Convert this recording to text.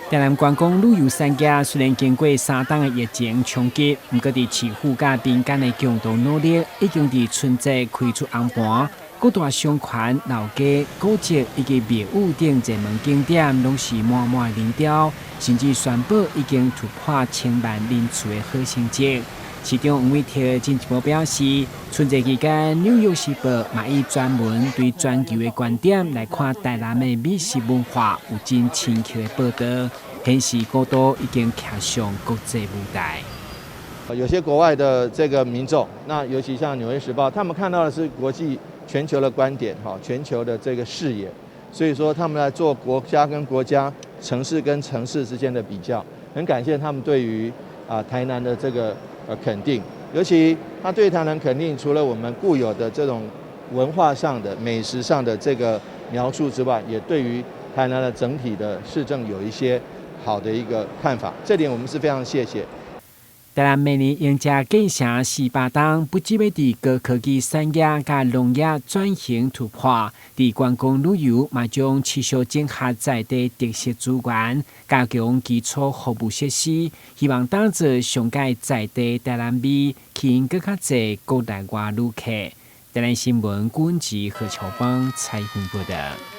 台南觀光旅遊產業雖然經過3冬的疫情衝擊，毋過佇市府佮民間的共同努力，已經佇春節開出紅盤。各大商圈、老街、古蹟以及廟宇等熱門景點，攏是滿滿人潮，甚至宣布已經突破1000萬人次的好成績。市長黃偉哲進一步表示，春節期間，《紐約時報》嘛以專門對全球的觀點來看台南的美食文化，有真深刻的報導，顯示古都已經徛上國際舞台。有些國外的這個民眾，那尤其像《紐約時報》，他們看到的是國際全球的觀點，哈，全球的這個視野，所以說他們來做國家跟國家、城市跟城市之間的比較，很感謝他們對於台南的這個肯定，尤其他對台南肯定，除了我們固有的這種文化上的、美食上的這個描述之外，也對於台南的整體的市政有一些好的一個看法，這點我們是非常謝謝。台南明年迎接建城48冬，不只欲佇高科技產業佮農業轉型突破，佇觀光旅遊嘛將持續整合在地特色資源，加強基礎服務設施，希望打造上蓋在地台南味，吸引閣較濟國內外旅客。台南新聞郭文吉何喬邦採訪報導。